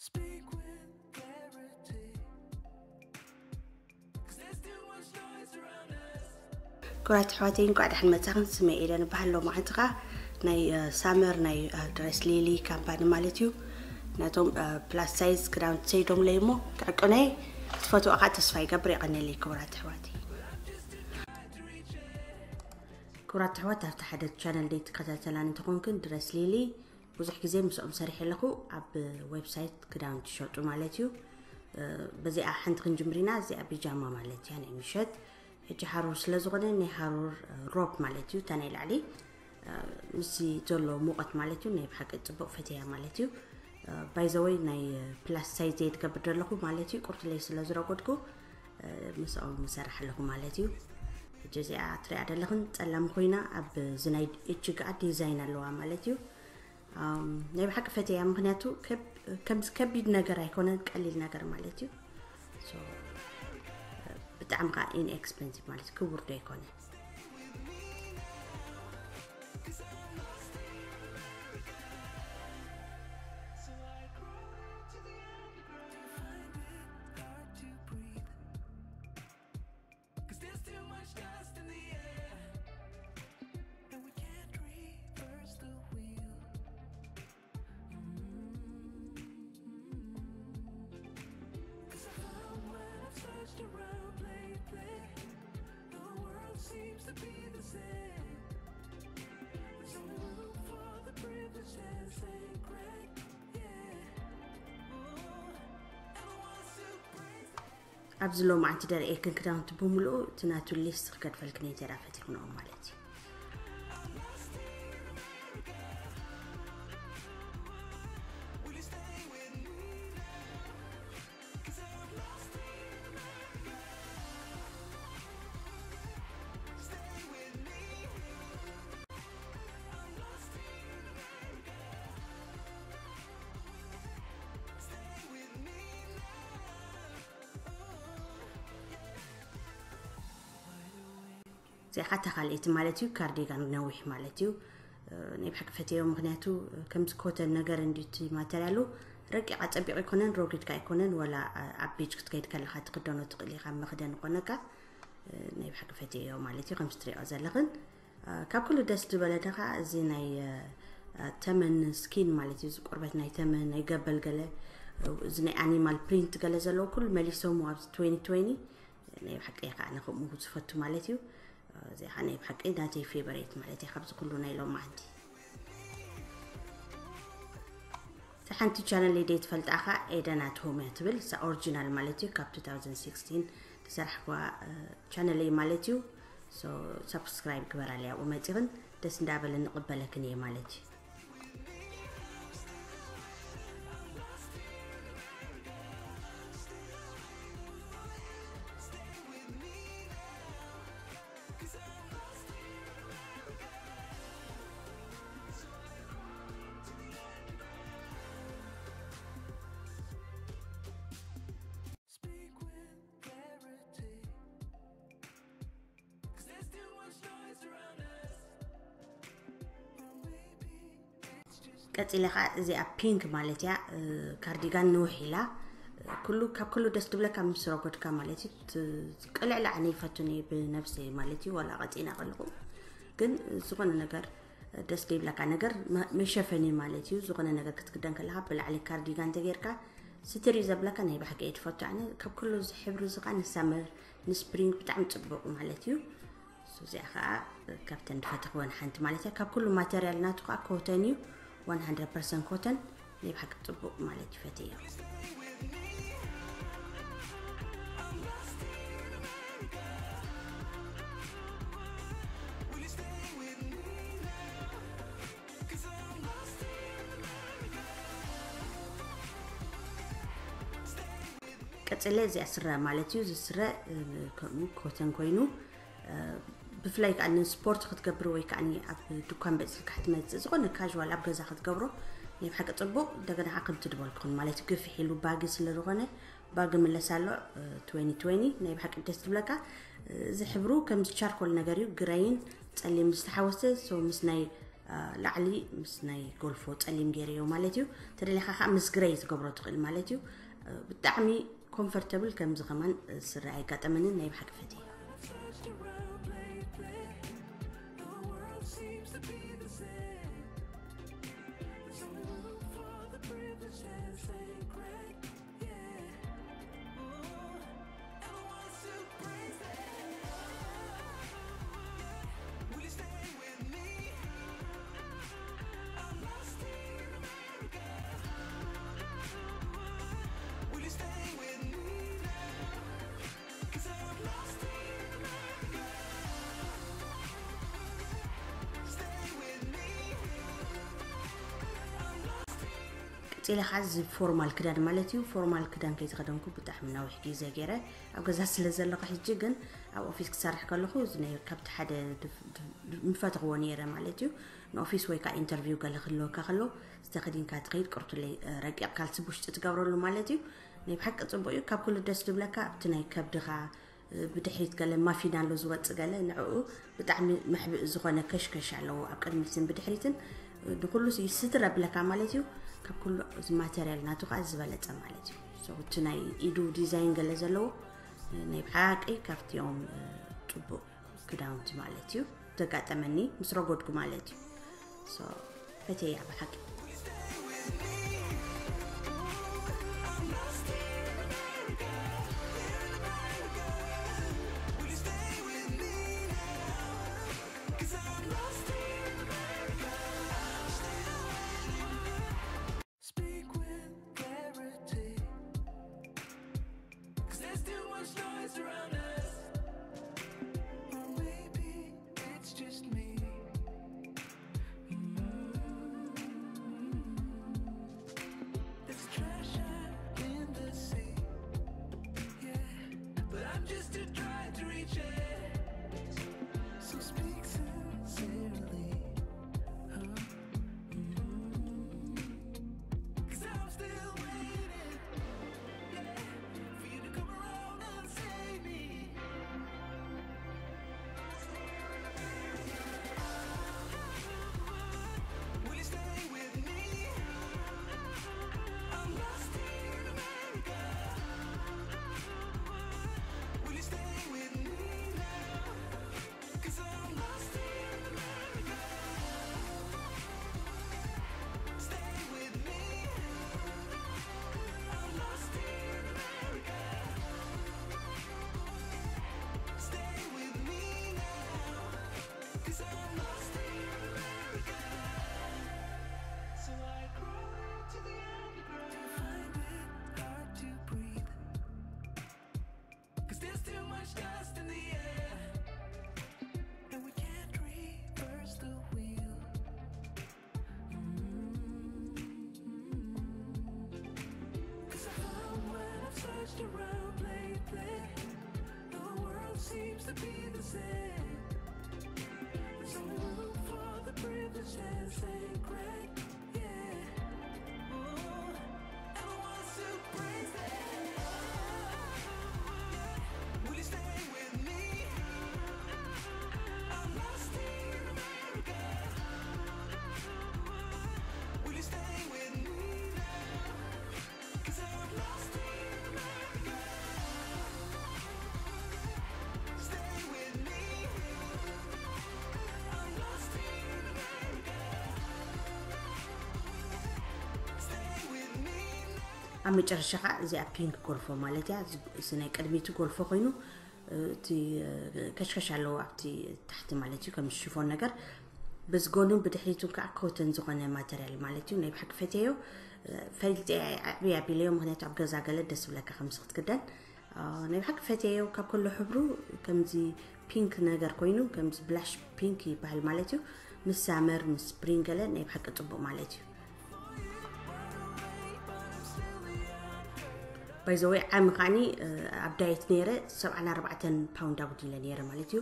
Speak with clarity. 'Cause there's too much noise around us. ክቡራት ኣሕዋተይ፣ እንኳዕ ደሓን መጻኽን። ስመይ ኤደን እበሃል። ሎማዓንቲ ኸኣ ናይ ሳመር ናይ ድረስ ሊሊ ካምፓኒ ማለት እዩ፣ ናቶም ፕላስ ሳይዝ ክዳውንቲ ሰይዶምለይ እሞ ክዕቅኖ እየ። ክትፈትዎ ኸኣ ተስፋ ይገብር። የቐንየለይ ክቡራት ኣሕዋተይ። ክቡራት ኣሕዋት፣ ኣብቲ ሓደ ቻነል ደይ ትከታተላኒ እንተኾንክን፣ ድረስ ሊሊ ብዙሕ ግዜ ምስኦም ሰሪሐ ኣለኹ። ኣብ ዌብሳይት ክዳውንቲ ይሸጡ ማለት እዩ። በዚኣ ሓንቲ ክንጅምር ኢና። እዚኣ ቢጃማ ማለት እያ፣ ናይ ምሸት። ሕጂ ሃሩር ስለ ዝኾነ ናይ ሃሩር ሮብ ማለት እዩ፣ እታ ናይ ላዕሊ ምስዚ ዘሎ ሙቐት ማለት እዩ። ናይ ብሓቂ ጽቡቕ ፈተያ ማለት እዩ። ባይዘወይ ናይ ፕላስ ሳይዝ እየ ትገብር ዘለኹ ማለት እዩ። ቁርትለይ ስለ ዝረጎድኩ ምስኦም እሰርሕ ኣለኹ ማለት እዩ። ሕጂ እዚኣ ትሪኣ ዘለኽን ጸላም ኮይና ኣብዚ ናይ እጅግኣ ዲዛይን ኣለዋ ማለት እዩ። ናይ ብሓቂ ፈተያ፣ ምኽንያቱ ከምዚ ከቢድ ነገር ኣይኮነን፣ ቀሊል ነገር ማለት እዩ። ብጣዕሚ ከዓ ኢንኤክስፐንሲቭ ማለት ክቡር ዶ ኣይኮነ። ኣብዚ ሎማዓንቲ ደርእየክን ክዳውንቲ ብምልኡ እቲ ናቱ ሊስት ክገድፈልክን እየ፣ እንተ ደኣ ፈቲኽንኦም ማለት እዩ። እዚኣ ኸዓ እታ ካልኣይቲ ማለት እዩ፣ ካርዲጋን ነዊሕ ማለት እዩ። ናይ ብሓቂ ፈትየዮ፣ ምኽንያቱ ከምዚ ኮተን ነገር እንድዩ እቲ ማተርያሉ፣ ረቂቕ ጸቢቕ ኣይኮነን፣ ረጒድ ከኣ ኣይኮነን፣ ወላ ኣብ ቢች ክትከይድ ከለኻ ትኽደኖ ትኽእል ኢኻ፣ መኽደን ይኾነካ። ናይ ብሓቂ ፈትየዮ ማለት እዩ፣ ከምዚ ትሪኦ ዘለኽን። ካብ ኩሉ ደስ ዝበለ ደኻ እዚ ናይ ተመን ስኪን ማለት እዩ፣ እዚ ቆርበት ናይ ተመን፣ ናይ ገበል ገለ፣ እዚ ናይ ኣኒማል ፕሪንት ገለ ዘለዎ ኩሉ መሊሶምዎ ኣብዚ ትዌንቲ ትዌንቲ። ናይ ብሓቂ እየ ከዓ ኣነ ከምኡ ዝፈቱ ማለት እዩ። እዚ ከዓ ናይ ብሓቂ ናተይ ፌቨሬት ማለት እየ ካብዚ ኩሉ ናይ ሎማዓንቲ። እታ ሓንቲ ቻነለይ ደይ ትፈልጣ ከዓ ኤደን ኣት ሆም እያ ትብል፣ እሳ ኦሪጂናል ማለት እዩ፣ ካብ ቱ ታውዘንድ ሲክስቲን ዝሰራሕክዋ ቻነለይ ማለት እዩ። ሶ ሳብስክራይብ ግበራለይ፣ ኣብኡ መፂኽን ደስ እንዳበለ ንቕበለክን እየ ማለት እዩ። ቀጺለ ኸዓ እዚኣ ፒንክ ማለት እያ፣ ካርዲጋን ንውሕ ኢላ፣ ኩሉ፣ ካብ ኩሉ ደስ ትብለካ ምስ ረጎድካ ማለት እዩ። ት-፣ ቅልዕላዕ ኣነ ይፈቱን እየ ብነብሰይ ማለት እዩ፣ ዋላ ቀጺና ከለኹ። ግን ዝኾነ ነገር ደስ ዘይብለካ ነገር መ-፣ መሸፈኒ ማለት እዩ። ዝኾነ ነገር ክትክደን ከለኻ ብላዕሊ ካርዲጋን ተጌርካ ስትር እዩ ዘብለካ፣ ናይ ብሓቂ እየ ትፈቱ ኣነ። ካብ ኩሉ እዚ ሕብሪ እዚ ኸዓ ንሳመር ንስፕሪንግ ብጣዕሚ ጽቡቕ ማለት እዩ። እዚኣ ኸዓ ካብተን ዝፈተኽወን ሓንቲ ማለት እያ። ካብ ኩሉ ማተርያል ናቱ ኸዓ ኮተን እዩ፣ ዋን ሃንድረድ ፐርሰንት ኮተን። ናይ ብሓቂ ጽቡቕ ማለት እዩ፣ ፈትየዮ። ቀጺለ እዚኣ ስረ ማለት እዩ። እዚ ስረ፣ እ፣ ከምኡ ኮተን ኮይኑ፣ እ፣ ብፍላይ ከኣ ንስፖርት ክትገብር ወይ ከኣ ኣብ ድኳን በጺሕካ ክትመጽእ፣ ዝኾነ ካዥዋል ኣብ ገዛ ክትገብሮ ናይ ብሓቂ ጽቡቕ። እንደገና ከኣ ከምቲ ዝበልኩኹም ማለት እዩ፣ ግፍሕ ኢሉ ባጊ ስለ ዝኾነ፣ ባጊ ምለስ ኣሎ፣ እ፣ ትዌንቲ ትዌንቲ ናይ ብሓቂ ደስ ትብለካ። እ፣ እዚ ሕብሩ ከምዚ ቻርኮል ነገር እዩ፣ ግረይን ጸሊም ዝተሓወሰ፣ ሶ ምስ ናይ ላዕሊ ምስ ናይ ጎልፎ ጸሊም ገይረዮ ማለት እዩ። ተደሊኻ ከዓ ምስ ግረይ ትገብሮ ትኽእል ማለት እዩ። ብጣዕሚ ኮምፈርተብል ከምዚ ከማን ስረ ኣይጋጠመንን፣ ናይ ብሓቂ ፈትየ። ቀፂለ ከዓ እዚ ፎርማል ክዳን ማለት እዩ። ፎርማል ክዳን ከይተኸደንኩ ብጣዕሚ ነዊሕ ግዜ ገይረ ኣብ ገዛ ስለ ዘለኹ፣ ሕጂ ግን ኣብ ኦፊስ ክሰርሕ ከለኹ እዚ ናይ ካብቲ ሓደ ድፍ- ድፍ- ምፈተኽዎ ነይረ ማለት እዩ። ንኦፊስ ወይ ከዓ ኢንተርቪው ገለ ክህልወካ ከሎ ዝተኸዲንካ ትኸይድ ቅርቱለይ ረቂቕ ካልሲ ብውሽጢ ትገብረሉ ማለት እዩ። ናይ ብሓቂ ፅቡቅ እዩ። ካብ ኩሉ ደስ ዝብለካ ኣብቲ ናይ ከብድኻ ብድሕሪት ገለ ማፊን ኣሎ ዝወጽእ ገለ ንዕኡ ብጣዕሚ መሕብእ ዝኾነ ከሽከሽ ኣለዎ ኣብ ቅድሚትን ብድሕሪትን። ንኩሉ ይስትር ኣብለካ ማለት እዩ። ካብ ኩሉ እዚ ማተርያል ናቱ ከዓ ዝበለጸ ማለት እዩ። So እቲ ናይ ኢዱ ዲዛይን ገለ ዘለዎ ናይ ብሓቂ ካብቲኦም ጽቡቅ ክዳውንቲ ማለት እዩ። ዘጋጠመኒ ምስ ረጎድኩ ማለት እዩ። So ፈትየያ ብሓቂ። Speak with clarity. Cause there's too much noise around us. Or maybe it's just me. Mm. There's treasure in the sea. Yeah. But I'm just too tired to reach it. So speak sincerely. Huh? Mm. Cause I'm still waiting, yeah, for you to come around and save me. Will you stay with me? I'm lost in America. Will you stay with me now? Cause I'm lost in America. Stay with me. I'm lost in America. Stay with me now. Cause I'm lost in America. So I crawl into the underground. Find it hard to breathe. Cause there's too much dust in the air. And we can't reverse the wheel. Mm-hmm. Cause I found when I've searched around lately, the world seems to be the same. There's only room for the privileged and sacred. Yeah. Oh, I want to praise them. Will you stay with me? I'm lost in America. Will you stay with me now? Cause I'm lost in America. Stay with me. I'm lost in America. Stay with me now. ኣብ መጨረሻ ከዓ እዚኣ ፒንክ ጎልፎ ማለት እያ። እዚ- እዚ ናይ ቅድሚቱ ጎልፎ ኮይኑ፣ እቲ ከሽከሽ ኣለዎ ኣብቲ ታሕቲ ማለት እዩ፣ ከም ሽፎን ነገር። በዚ ጎኑን ብድሕሪቱን ከዓ ኮተን ዝኾነ ማተርያል ማለት እዩ። ናይ ብሓቂ ፈትየዮ። ፈልጠ ዓብያ ቢለዮ፣ ምክንያቱ ኣብ ገዛ ገለ ደስ ብለካ ከምዚ ክትክደን። ናይ ብሓቂ ፈትየዮ። ካብ ከሎ ሕብሩ ከምዚ ፒንክ ነገር ኮይኑ፣ ከምዚ ብላሽ ፒንክ ይበሃል ማለት እዩ። ምስ ሳመር ምስ ስፕሪንግ ገለ ናይ ብሓቂ ጽቡቅ ማለት እዩ። ባይዘወይ ዓሚ ከዓኒ ኣብ ዳየት ነይረ፣ ሰብዓን ኣርባዕተን ፓውንድ ኣጉዲለ ነይረ ማለት እዩ።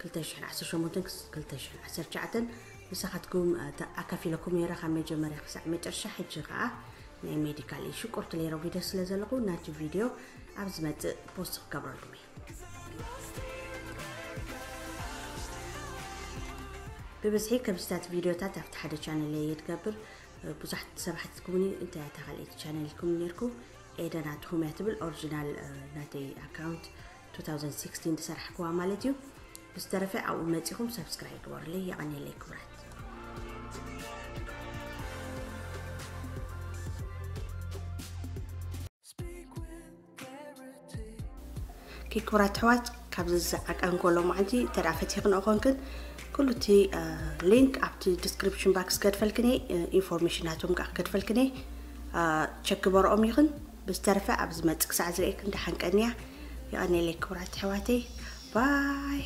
ክልተ ሽሕን ዓሰርተ ሸሞንተን ክስ- ክልተ ሽሕን ዓሰርተ ትሽዓተን ምሳኻትኩም ኣካፊለኩም ነይረ ካብ መጀመርያ ክሳዕ መጨረሻ። ሕጂ ከዓ ናይ ሜዲካል ኢሹ ቁርት ለይረጉደ ስለ ዘለኹ ናቲ ቪድዮ ኣብ ዝመጽእ ፖስት ክገብረልኩም እየ። ብብዝሒ ከምስታት ቪዲዮታት ኣብቲ ሓደ ቻነል እየ ትገብር። ብዙሓት ሰባት ትኩምኒ እንታይ እታ ካልኣይቲ ቻነል ኢልኩም ነርኩ። ኤደና ትኹም እያ ትብል። ኦሪጂናል ናተይ ኣካውንት two thousand sixteen ዝሰራሕክዋ ማለት እዩ። ብዝተረፈ ኣብኡ መጺኹም ሰብስክራይብ ግበሩለይ። የቐንየለይ ክቡራት። ክቡራት ኣሕዋት፣ ካብዚ ዝዓቀን ከሎ ማዓንቲ እንተ ደኣ ፈቲኽንኦ ኮንክን፣ ኩሉ እቲ ሊንክ ኣብቲ ዲስክሪፕሽን ባክስ ገድፈልክን እየ። ኢንፎርሜሽን ናቶም ከዓ ክገድፈልክን እየ። ቸክ በርኦም ይኽን። ብዝተረፈ ኣብ ዝመጽእ ክሳዕ ዝርእየክን ደሓን ቀንያ። የቐንየለይ ክቡራት ኣሕዋተይ። ባይ።